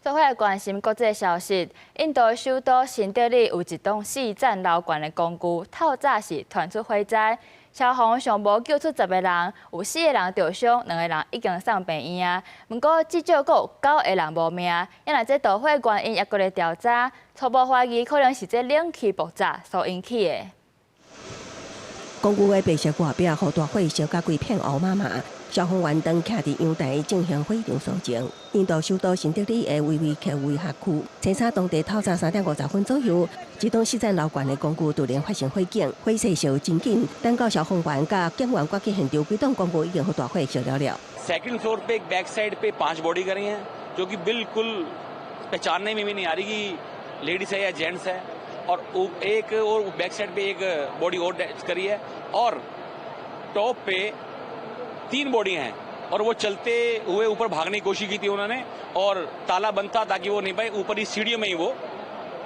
做伙來關心國際消息，印度首都新德里有一棟四層樓懸的公寓，透早時傳出火災，消防上無救出10個人，有四個人著傷，兩個人已經送病院啊。毋過至少閣有九個人無命。猶若這導火原因猶閣咧調查，初步懷疑可能是這冷氣爆炸所引起的。公寓的白色外壁予大火燒甲規片烏麻麻，消防員當徛佇陽台進行火場搜證。印度首都新德里的維維克維哈區，清早當地透早3點50分左右，這棟四層樓懸的公寓突然發生火警，火勢燒真緊，等到消防員佮警員趕去現場，規棟公寓已經予大火燒了了。 Second floor पे एक back side पे पांच बॉडी करी हैं, जो कि बिल्कुल पहचानने में भी नहीं आ रही कि लेडीज है या जेंट्स है और एक और बैक साइड पे एक बॉडी और करी है और टॉप पे तीन बॉडी हैं और वो चलते हुए ऊपर भागने की कोशिश की थी उन्होंने और ताला बंद था ताकि वो नहीं पाए। ऊपर ही सीढ़ियों में ही वो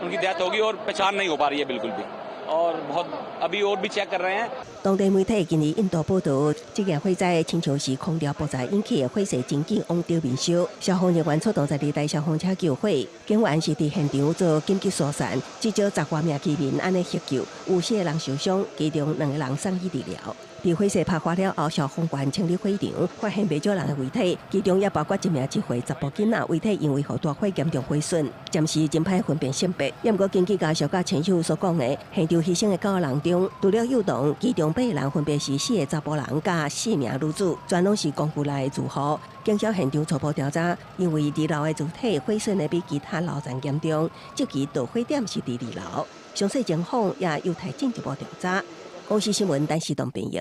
उनकी डेथ होगी और पहचान नहीं हो पा रही है बिल्कुल भी और बहुत अभी और भी चेक कर रहे हैं。當地媒體今日印度報導，這件火災親像是空調爆炸引起的火勢真緊往頂面燒，消防人員出動12台消防車救火，警員是佇現場做緊急疏散，至少十外名居民按呢獲救，有四個人受傷，其中兩個人送醫治療。佇火勢爆發了後，消防員清理火場，發現袂少人的遺體，其中也包括一名1歲查埔囡仔，遺體因為予大火嚴重毀損，暫時真歹分辨性別。毋過根據家屬佮親友所講的，現場犧牲的九個人中，除了幼童，其中八個人分別是四個查埔人佮四名女子，全攏是公寓內的住戶。警消現場初步調查，因為二樓的主體毀損的比其他樓層嚴重，這期導火點是佇二樓。詳細情況也有待進一步調查。公視新聞，陳世東編譯。